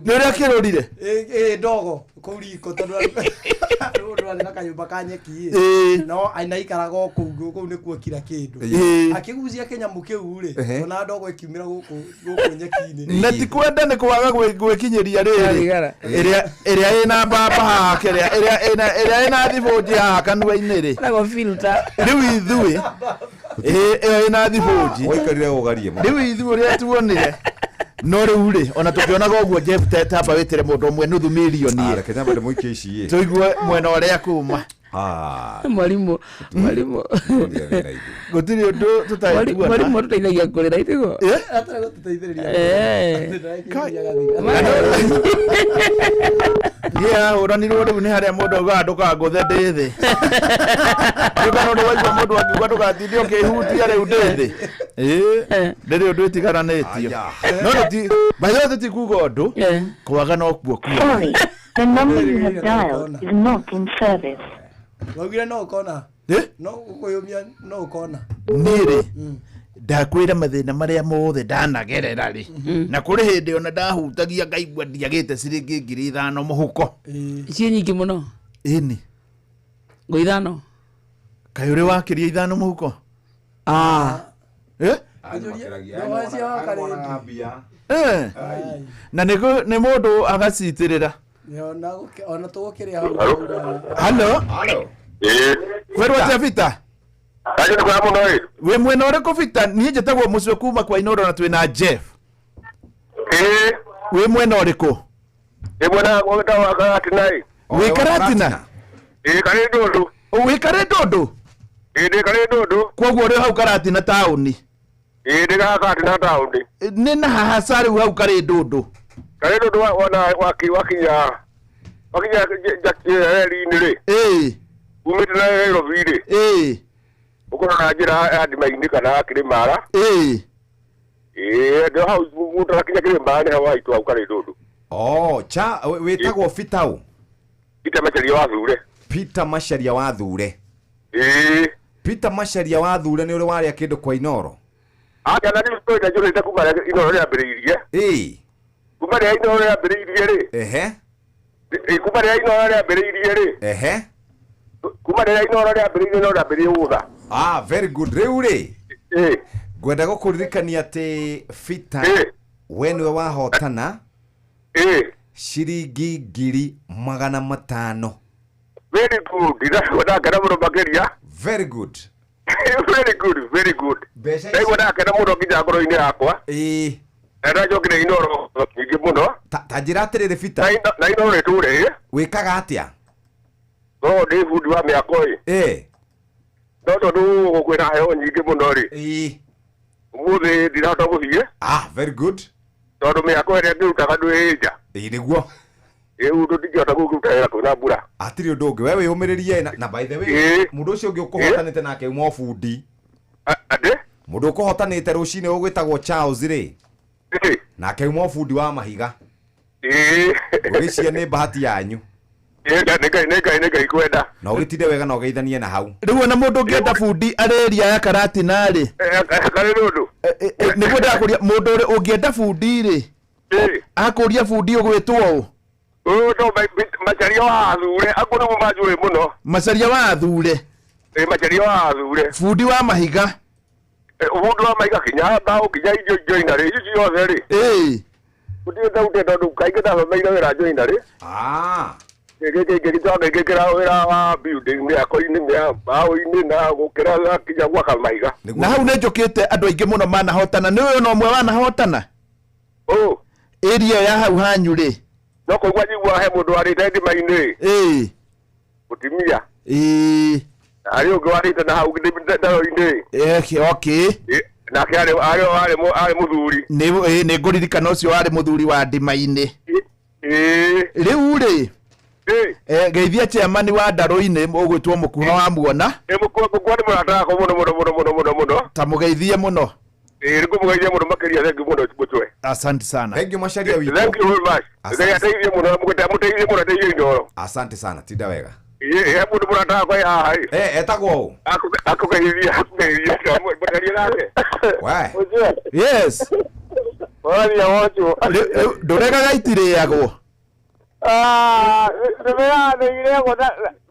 B: Nĩ ũrĩa kĩrũrire?
G: Ĩ, ndogo kũu riko tondũ mũndũ arĩ na kanyũmba ka nyeki ĩ.
B: Ĩ.
G: No ainaikaraga o kũu, kũu nĩkuo kira kĩndũ.
B: Ĩ.
G: Akĩgucia kĩnyamũ kĩu rĩ,
A: Ehe.
G: ona ndogo ĩkiumĩra gũkũ nyeki-inĩ.
B: Na ti kwenda nĩ kwaga gwĩkinyĩria rĩrĩ.
H: Gathigara.
B: Ĩrĩa ĩna mbamba haha kĩrĩa ĩrĩa ĩna thibũnji haha kanua-inĩ rĩ.
H: Ĩtagwo filter.
B: Rĩu ithuĩ ĩyo ĩna thibũnji.
A: Waikarire ũgarie mũno.
B: Rĩu ithuĩ ũrĩa tuonire. No rĩu rĩ, ona tũkĩonaga ũguo Jeff tamba wĩtĩre mũndũ ũmwe nuthu mirioni
A: Ah,
B: ĩ.
A: reke nyambe ndĩmũikie ici ĩ.
B: Tũigue mwena ũrĩa kuma.
A: Ah,
H: Mwarimũ, mwarimũ.
A: tũrĩa wĩra ithuĩ.
B: Gũtirĩ ũndũ tũtarĩ tuona.
H: Mwarimũ atũteithagia kũrĩra itiguo.
B: Eh?
G: Atarĩ gũtũteithĩrĩria.
H: Eh.
G: Ndĩrakinyĩria gathigara.
B: Niĩ ahũranirwo rĩu nĩ harĩa mũndũ augaga ndũkangũthe ndĩ thĩ. Ndũkana ũndũ waigua mũndũ akiuga ndũgatinde ũkĩhutia rĩu ndĩ thĩ. Ĩ, ndĩrĩ ũndũ ĩtigaranĩtio.
A: Aya.
B: No tũti, by the way tũtikuga ũndũ,
H: Eh.
B: kwaga no kuo kuo.
I: Sorry, the number you have dialed is not in service.
G: Waugire no ũkona.
B: Eh?
G: No ũkũyũmia no ũkona.
B: Niĩ rĩ, ndakwĩra mathĩna marĩa mothe ndanagerera rĩ, na kũrĩ hĩndĩ ona ndahutagia ngaigua ndiagĩte ciringi 5,000 mũhuko.
G: Ĩ.
H: Ciĩ nyingĩ mũno.
B: Ĩni.
H: Ngo 5.
B: Kaĩ ũrĩ wakĩria 5 mũhuko?
H: Ah.
B: Eh? Eh. Na nĩ mũndũ agacitĩrĩra.
G: Ona tũgũkĩrĩa hau.
B: Halo? Kwerwo atĩa Peter? Wĩ mwena ũrĩkũ Peter? Niĩ njĩtagwo Mũcwe kuma kwa Inooro na twĩna Jeff. Wĩ mwena ũrĩkũ? Wĩ Karatina?
J: Ĩĩ, karĩ ndũndũ.
B: Wĩ karĩ ndũndũ?
J: Ĩĩ, ndĩ karĩ ndũndũ.
B: Koguo ũrĩ hau Karatina taũni?
J: Ĩĩ, ndĩ haha Karatina taũni.
B: Nĩ na haha ca rĩu hau karĩ ndũndũ?
J: Karĩ ndũndũ wona wakinya wakinya reri-inĩ rĩ.
B: Ĩĩ.
J: Umĩte na Nairobi rĩ.
B: Ĩĩ.
J: Ũkũrora njĩra ya Ndima-inĩ kana ya Kĩrĩmara.
B: Ĩĩ.
J: Ĩĩ, ndĩ hau mũndũ akinya Kĩrĩmara nĩ hau haitũ hau karĩ ndũndũ.
A: Oh, cha wĩtagwo Fitau?
J: Peter Macharia wa Thure.
A: Peter Macharia wa Thure.
J: Ĩĩ.
A: Peter Macharia wa Thure nĩ ũrĩ warĩa kĩndũ kwa Inoro?
J: Aca na nĩ tũrĩ njũrĩte kuma rĩrĩa Inoro rĩambĩrĩirie.
A: Ĩĩ.
J: Kuma rĩrĩa Inoro rĩambĩrĩirie rĩ.
A: Ehe.
J: Ĩĩ, kuma rĩrĩa Inoro rĩambĩrĩirie rĩ.
A: Ehe.
J: Kuma rĩrĩa Inoro rĩambĩrĩirie no rĩambĩrĩirie gũtha.
A: Ah, very good. Rĩu rĩ.
J: Ĩĩ.
A: Ngwenda gũkũririkania atĩ Peter we nĩwe wahotana.
J: Ĩĩ.
A: Ciringi 500,000.
J: Very good. Ndĩraigua ndakena mũno makĩria.
A: Very good.
J: Very good, very good.
A: Mbeca ici.
J: Ndaigua ndakena mũno nginya ngoro-inĩ yakwa.
A: Ĩĩ.
J: Na ndacokire Inoro nyingĩ mũno.
A: Ta njĩra atĩrĩrĩ Peter.
J: Na Inoro rĩtũre ĩ.
A: Wĩkaga atĩa?
J: No ndĩ bundi wa mĩako ĩ.
A: Ĩĩ.
J: No tondũ gũkũ kwĩna heho nyingĩ mũno rĩ.
A: Ĩĩ.
J: Ũmũthĩ ndirahota gũthiĩ.
A: Ah, very good.
J: Tondũ mĩako ĩrĩa ngĩrutaga ndwĩ nja.
A: Ĩĩ nĩguo.
J: Rĩu tũtingĩhota kũruta wĩra kwĩna mbura.
A: Hatirĩ ũndũ ũngĩ. We wĩyũmĩrĩrie na by the way,
J: Ĩĩ.
A: mũndũ ũcio ũngĩ ũkũhotanĩte nake uma ũbundi.
J: Atĩ?
A: Mũndũ ũkũhotanĩte rũcinĩ ũgwĩtagwo Charles rĩ.
J: Ĩĩ.
A: Nake uma ũbundi wa mahiga.
J: Ĩĩ.
A: Ngwĩciria nĩ bahati yanyu.
J: Ĩĩ, nĩ Ngai nĩ Ngai nĩ Ngai kwenda.
A: Na ũgĩtinde wega na ũgeithanie na hau.
B: Rĩu ona mũndũ ũngĩenda bundi arĩ area ya Karatina rĩ.
J: Karĩ ndũndũ.
B: Nĩguo ndĩrakũria mũndũ ũrĩ ũngĩenda bundi rĩ. Akũria bundi ũgwĩtwo ũ?
J: Ũyũ no Macharia wa Thure, akũ nĩguo manjũĩ mũno.
B: Macharia wa Thure.
J: Ĩĩ, Macharia wa Thure.
B: Bundi wa mahiga.
J: Bundi wa mahiga kinya mbaũ kinya indo joinarĩ icio ciothe rĩ.
B: Ĩĩ.
J: Gũtirĩ ndaute tondũ kaingĩ ndathomeire wĩra joinarĩ.
A: Ah.
J: Ngĩgĩcoka ngĩkĩra wĩra wa building mĩako-inĩ mĩa mbaũ-inĩ na gũkĩra kinya gwaka mahiga.
B: Na hau nĩ njũkĩte andũ aingĩ mũno manahotana. Nĩ ũyũ na ũmwe wanahotana?
J: Ũ.
B: Area ya hau hanyu rĩ.
J: No kũigua njiguaga he mũndũ warĩte ndima-inĩ.
B: Ĩĩ.
J: Mũtumia.
B: Ĩĩ.
J: Harĩ ũngĩ warĩte na hau ndaro-inĩ.
B: Okay.
J: Nake arĩ mũthuri.
B: Nĩ nĩ ngũririkana ũcio warĩ mũthuri wa ndima-inĩ.
J: Ĩĩ.
B: Rĩu rĩ. Geithia chairman wa ndarũ-inĩ ũgwĩtwo Mũkuha wa muona.
J: Ĩĩ, Mũkuha nĩ mũrata wakwa mũno mũno mũno mũno mũno mũno.
B: Ta mũgeithie mũno.
J: Ĩĩ, nĩngũmũgeithia mũno makĩria, thank you mũno Mũchwe.
B: Asante sana.
A: Thank you Macharia witũ.
J: Thank you very much. Ngai ateithie mũno, mũteithie mũno ateithie Inoro.
A: Asante sana, tinda wega.
J: Ĩĩ, he mũndũ mũrata wakwa ĩ haha ĩ.
A: Etagwo ũ?
J: Akũgeithia, akũgeithia, mũtarie nake.
A: We.
B: Yes.
J: Waria wocio.
B: Ndũregaga itirĩagwo.
J: Nĩmĩranĩire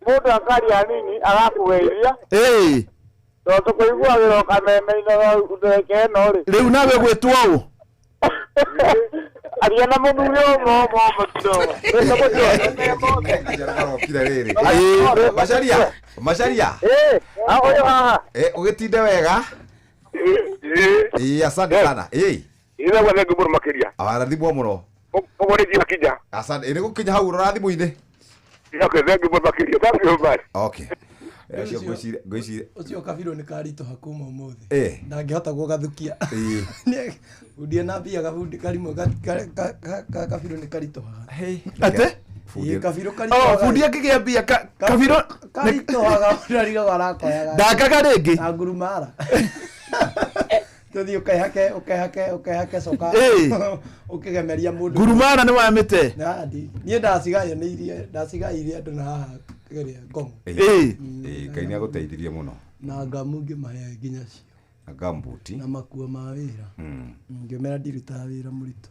J: mũndũ akaria nini agakũgeithia.
B: Ĩĩ.
J: Tondũ tũkũiguagĩra kameme-inĩ ndeke ĩno rĩ.
B: Rĩu nawe gwĩtwo ũ?
J: Aria na mũthuri ũmwe ũmwe ũmwe kidogo.
A: Arokire rĩrĩ. Macharia, Macharia.
J: Ĩĩ, ũyũ haha.
A: Ũgĩtinde wega. Ĩĩ, asante sana. Ĩĩ.
J: Ĩĩ, naguo thengiũ mũno makĩria.
A: Warathimwo mũno.
J: Ũguo nĩ njiakinya.
A: Asante. Ĩĩ, nĩgũkinya hau rora thimũ-inĩ.
J: Okay, thank you mũno makĩria. Thank you very much.
A: Okay. Acio ngwĩciria ngwĩciria.
C: Ũcio kabirũ nĩ karitũha kuma ũmũthĩ.
A: Ĩĩ.
C: Ndangĩhota gũgathukia.
A: Ĩĩ.
C: Bundi ena mbia gabundi karimwe kabirũ nĩ karitũhaga.
B: Atĩ?
C: Ĩĩ, kabirũ
B: Oh,
C: karitũhaga.
B: bundi akĩgĩa mbia kabirũ
C: karitũhaga ũrarigagwo arakoyaga.
B: Ndangaga rĩngĩ.
C: Na ngurumara. Tũthiĩ ũkehake ũkehake ũkehake coka.
B: Ĩĩ.
C: Ũkĩgemeria mũndũ.
B: Ngurumara nĩ wa mĩte.
C: Na ndi. Niĩ ndacigayanĩirie ndacigaire andũ na haha kĩrĩa Ngong'o.
A: Ĩĩ. Ĩĩ, Ngai nĩagũteithirie mũno.
C: Na ngamu ngĩmahe nginya cio.
A: Na gambuti.
C: Na makuo ma wĩra. Ngĩmera ndirutaga wĩra mũritũ.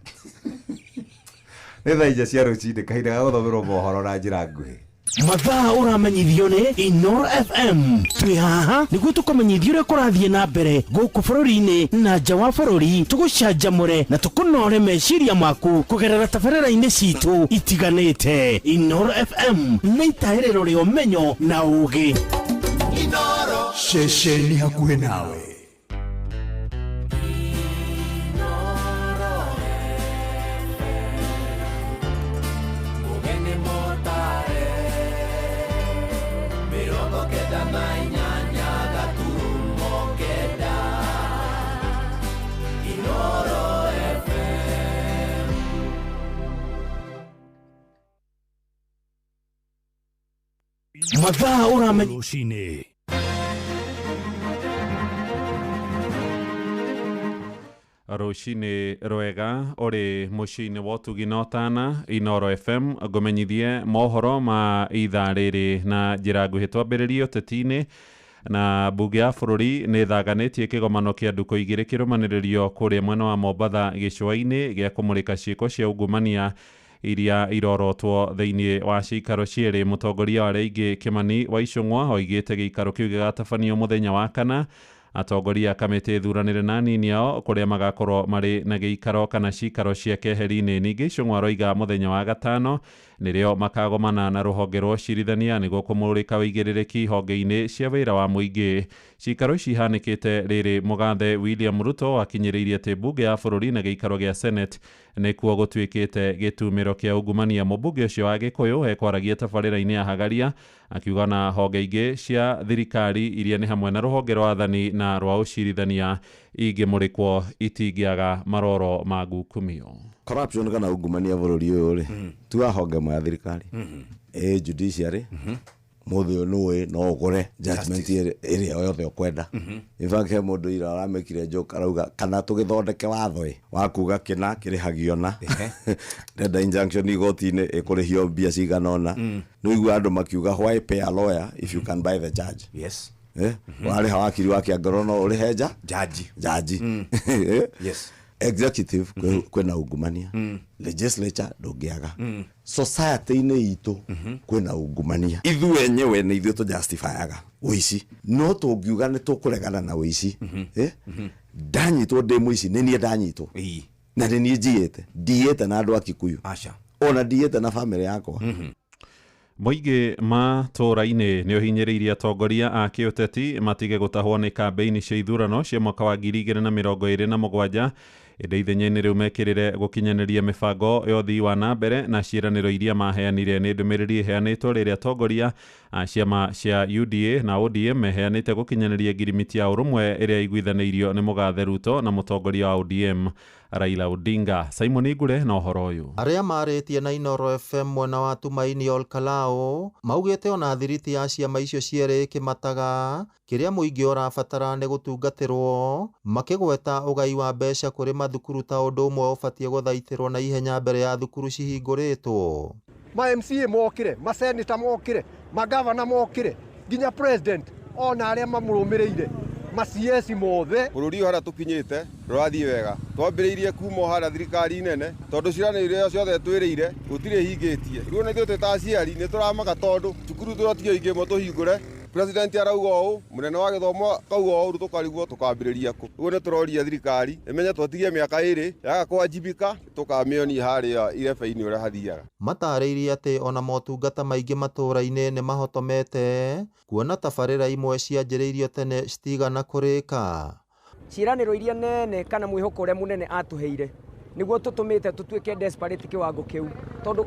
A: Nĩ thaa inya cia rũcinĩ kahinda ga gũthomerwo mohoro na njĩra nguhĩ.
K: Mathaa ũramenyithio nĩ Inoro FM. Twĩ haha nĩguo tũkũmenyithie ũrĩa kũrathiĩ na mbere gũkũ bũrũri-inĩ na nja wa bũrũri, tũgũcanjamũre na tũkũnore meciria maku kũgerera tabarĩra-inĩ citũ itiganĩte. Inoro FM nĩ itahĩrĩro rĩa ũmenyo na ũũgĩ.
C: Ceceni hakuhĩ nawe.
L: Mugeni motare.
K: Mathaa ũramenya rũcinĩ.
L: Rũcinĩ rwega ũrĩ mũciĩ-inĩ wa ũtugi na ũtana Inoro FM ngũmenyithie mohoro ma ithaa rĩrĩ na njĩra nguhĩ. Twambĩrĩrie ũteti-inĩ na mbunge ya bũrũri nĩ ĩthaganĩtie kĩgomano kĩa ndukũ igĩrĩ kĩrũmanĩrĩrio kũrĩa mwena wa Mombatha gĩcũa-inĩ gĩa kũmũrĩka ciĩko cia ungumania iria irorotwo thĩinĩ wa ciikaro cierĩ. Mũtongoria wa arĩa aingĩ Kĩmani wa Icũng'wa oigĩte gĩikaro kĩu gĩgatabanio mũthenya wa kana. Atongoria a kamĩtĩ ĩthuranĩre na anini ao kũrĩa magakorwo marĩ na gĩikaro kana cikaro cia keheri-inĩ. Ningĩ Icũng'wa aroiga mũthenya wa gatano nĩrĩo makagomana na rũhonge rwa ũcirithania nĩguo kũmũrĩka ũigĩrĩrĩki honge-inĩ cia wĩra wa mũingĩ. Cikaro ici ihanĩkĩte rĩrĩ mũgathe William Ruto akinyĩrĩirie atĩ mbunge ya bũrũri na gĩikaro gĩa Senate nĩkuo gũtuĩkĩte gĩtumĩro kĩa ungumania. Mũmbunge ũcio wa Gĩkũyũ ekwaragia tabarĩra-inĩ ya Hagaria akiuga na honge ingĩ cia thirikari iria nĩ hamwe na rũhonge rwa athani na rwa ũcirithania ingĩmũrĩkwo itingĩaga maroro ma ngukumio.
M: Corruption kana ungumania bũrũri ũyũ rĩ ti wa honge ĩmwe ya thirikari ĩ judiciary mũthĩ ũyũ nũĩ no ũgũre judgment ĩrĩa yothe ũkwenda. In fact he mũndũ ira aramĩkire joke arauga kana tũgĩthondeke watho ĩ wa kuga kĩna kĩrĩhagio na ndenda injunction igoti-inĩ ĩkũrĩhio mbia cigana ũna. Nĩũigua andũ makiuga why pay a lawyer if you can buy the judge?
A: Yes.
M: Warĩha wakiri wa kĩangoro no ũrĩhe nja
A: jaji
M: jaji.
A: Yes.
M: Executive kwĩna ungumania, legislature ndũngĩaga, society-inĩ itũ kwĩna ungumania. Ithuĩ enyewe nĩ ithuĩ tũjustifyaga ũici, no tũngiuga nĩ tũkũregana na ũici, ndanyitwo ndĩ mũici nĩ niĩ ndanyitwo na nĩ niĩ njiyĩte, ndiyĩte na andũ a Kikuyu ona ndiyĩte na bamĩrĩ yakwa.
L: Mũingĩ matũũra-inĩ nĩ ũhinyĩrĩirie atongoria a kĩũteti matige gũtahwo nĩ kambĩini cia ithurano cia mwaka wa 2027 ĩndĩ ithenya-inĩ rĩu mekĩrĩre gũkinyanĩria mĩbango ya ũthii wa na mbere na ciĩranĩro iria maheanire. Nĩ ndũmĩrĩri ĩheanĩtwo rĩrĩa atongoria a ciama cia UDA na ODM meheanĩte gũkinyanĩria ngirimiti ya ũrũmwe ĩrĩa ĩiguithanĩirio nĩ mũgathe Ruto na mũtongoria wa ODM Raila Odinga. Simon Ngure na ũhoro ũyũ.
N: Arĩa marĩtie na Inoro FM mwena wa Tumaini Olkalao maugĩte ona thiriti ya ciama icio cierĩ ĩkĩmataga kĩrĩa mũingĩ ũrabatara nĩ gũtungatĩrwo, makĩgweta ũgai wa mbeca kũrĩ mathukuru ta ũndũ ũmwe ũbatiĩ gũthaitĩrwo na ihenya mbere ya thukuru cihingũrĩtwo.
O: Ma MCA mokire, ma senator mokire, ma governor mokire, nginya president ona arĩa mamũrũmĩrĩire, ma CS mothe.
P: Bũrũri ũyũ harĩa tũkinyĩte ndũrathiĩ wega. Twambĩrĩirie kuma o harĩa thirikari nene tondũ ciĩranĩro iria ciothe twĩrĩire gũtirĩ hingĩtie. Rĩu ona ithuĩ twĩ ta aciari nĩ tũramaka tondũ cukuru tũratiga ingĩ imwe tũhingũre. President arauga ũũ, mũnene wa gĩthomo akauga ũũ, rĩu tũkarigwo tũkambĩrĩria kũ. Ũguo nĩ tũroria thirikari ĩmenye twatigie mĩaka ĩrĩ yaga kũwajibika tũkamĩonia harĩa irebe-inĩ ũrĩa hathiaga.
N: Matarĩirie atĩ ona motungata maingĩ matũũra-inĩ nĩ mahotomete kuona tabarĩra imwe cianjĩrĩirio tene citigana kũrĩka.
Q: Ciĩranĩro iria nene kana mwĩhoko ũrĩa mũnene atũheire nĩguo tũtũmĩte tũtuĩke desperate kĩwango kĩu tondũ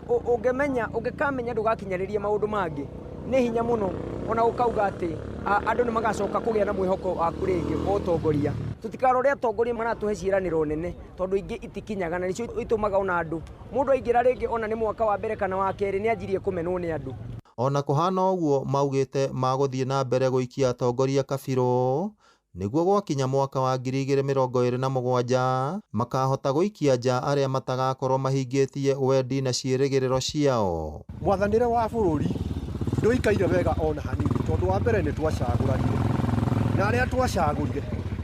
Q: ũngĩmenya ũngĩkamenya ndũgakinyarĩria maũndũ mangĩ nĩ hinya mũno ona ũkauga atĩ andũ nĩ magacoka kũgĩa na mwĩhoko waku rĩngĩ wa ũtongoria. Tũtikarore atongoria maratũhe ciĩranĩro nene tondũ ingĩ itikinyaga na nĩcio itũmaga ona andũ mũndũ aingĩra rĩngĩ ona nĩ mwaka wa mbere kana wa kerĩ nĩ anjirie kũmenwo nĩ andũ.
N: Ona kũhana ũguo maugĩte magũthiĩ na mbere gũikia atongoria kabirũ nĩguo gwakinya mwaka wa 2027 makahota gũikia nja arĩa matagakorwo mahingĩtie wendi na ciĩrĩgĩrĩro ciao.
O: Mwathanĩre wa bũrũri ndũikaire wega ona hanini tondũ wa mbere nĩ twacagũranire na arĩa twacagũrire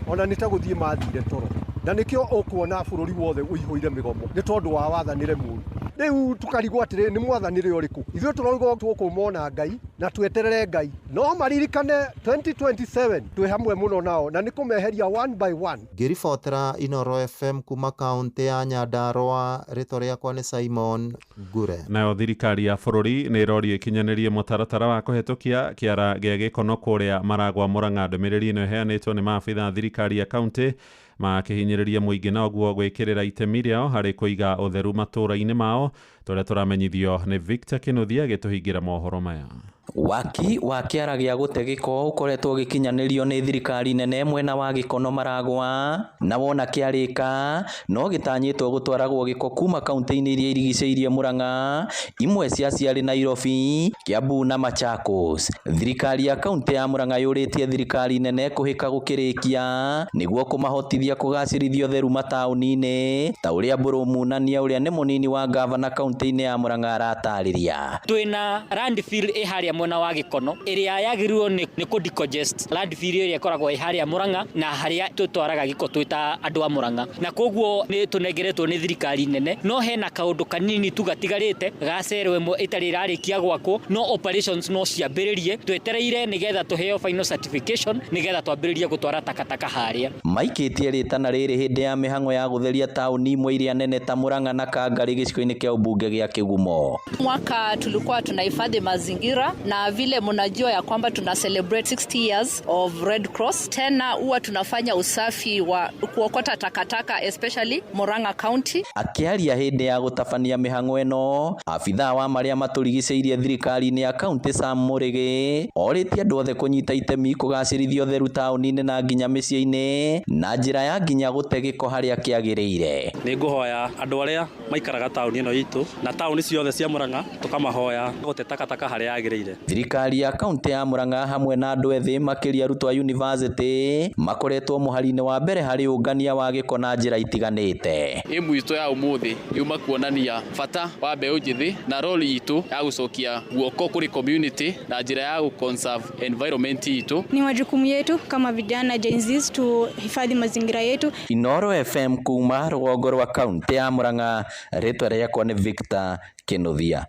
O: ona nĩ ta gũthiĩ mathire toro na nĩkĩo ũkuona bũrũri wothe ũihũire mĩgomo nĩ tondũ wa wathanĩre mũru. Rĩu tũkarigwo atĩrĩ nĩ mwathanĩre ũrĩkũ? Ithuĩ tũrauga tũkũmona Ngai na tweterere Ngai no maririkane 2027 twĩ hamwe mũno nao na nĩ kũmeheria one by one.
N: Ngĩribotera Inoro FM kuma kaũntĩ ya Nyandarũa, rĩtwa rĩakwa nĩ Simon Ngure.
L: Nayo thirikari ya bũrũri nĩ ĩrorio ĩkinyanĩrie mũtaratara wa kũhetũkia kĩara gĩa gĩkono kũrĩa Maragwa Mũrang'a. Ndũmĩrĩri ĩno ĩheanĩtwo nĩ maabitha a thirikari ya kaũntĩ makĩhinyĩrĩria mũingĩ na ũguo gwĩkĩrĩra itemi rĩao harĩ kũiga ũtheru matũũra-inĩ mao. Tũrĩa tũramenyithio nĩ Victor Kĩnuthia agĩtũhingĩra mohoro maya.
R: Waki wa kĩara gĩa gũte gĩko ũkoretwo ũgĩkinyanĩrio nĩ thirikari nene mwena wa Gĩkono Maragwa, na wona kĩarĩka no gĩtanyĩtwo gũtwaragwo gĩko kuma kaunti-inĩ iria irigicĩirie Murang'a, imwe cia ciarĩ Nairobi, Kiambu na Machakos. Thirikari ya kaunti ya Murang'a yũrĩtie thirikari nene kũhĩka gũkĩrĩkia nĩguo kũmahotithia kũgacĩrithia ũtheru mataũni-inĩ ta ũrĩa Mbũrũ Munania ũrĩa nĩ mũnini wa ngavana kaunti-inĩ ya Murang'a aratarĩria.
S: Twĩna landfill ĩ harĩa mwena wa Gĩkono ĩrĩa yagĩrĩirwo nĩ kũ decongest landfill ĩrĩa ĩkoragwo ĩ harĩa Murang'a na harĩa tũtwaraga gĩko twĩ ta andũ a Murang'a, na koguo nĩ tũnengeretwo nĩ thirikari nene, no hena kaũndũ kanini tu gatigarĩte ga cero ĩmwe ĩtarĩ ĩrarĩkia gwakwo, no operations no ciambĩrĩrie, twetereire nĩgetha tũheo final certification nĩgetha twambĩrĩrie gũtwara takataka harĩa.
R: Maikĩtie rĩtana rĩrĩ hĩndĩ ya mĩhang'o ya gũtheria taũni imwe iria nene ta Murang'a na Kangarĩ gĩcigo-inĩ kĩa ũmbunge gĩa Kĩgumo.
T: Mwaka tulikuwa tunahifadhi mazingira na vile mnajua ya kwamba tuna celebrate 60 years of Red Cross. Tena huwa tunafanya usafi wa kuokota takataka especially Murang'a County.
R: Akĩaria hĩndĩ ya gũtabania mĩhang'o ĩno, abithaa wa marĩa matũrigicĩirie thirikari-inĩ ya kaunti Sam Mũrĩgĩ orĩtie andũ othe kũnyita itemi kũgacĩrithia ũtheru taũni-inĩ na nginya mĩciĩ-inĩ na njĩra ya nginya gũte gĩko harĩa kĩagĩrĩire.
U: Nĩ ngũhoya andũ arĩa maikaraga taũni ĩno itũ na taũni ciothe cia Murang'a tũkamahoya gũte takataka harĩa yagĩrĩire.
R: Thirikari ya kaunti ya Murang'a hamwe na andũ ethĩ makĩria arutwo a yunivasĩtĩ makoretwo mũhari-inĩ wa mbere harĩ ũngania wa gĩko na njĩra itiganĩte.
V: Ĩmu itũ ya ũmũthĩ yuma kuonania bata wa mbeũ njĩthĩ na role itũ ya gũcokia guoko kũrĩ community na njĩra ya gũ-conserve environment itũ.
W: Ni majukumu yetu kama vijana Gen Zs tuhifadhi mazingira yetu.
R: Inoro FM kuma rũgongo rwa kaunti ya Murang'a, rĩtwa rĩakwa nĩ Victor Kĩnuthia.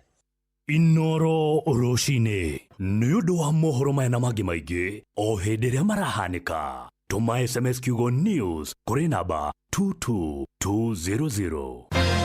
X: Inoro rũcinĩ nĩ ũndũ wa mohoro maya na mangĩ maingĩ o hĩndĩ ĩrĩa marahanĩka, tũma SMS kiugo news kũrĩ namba 22200.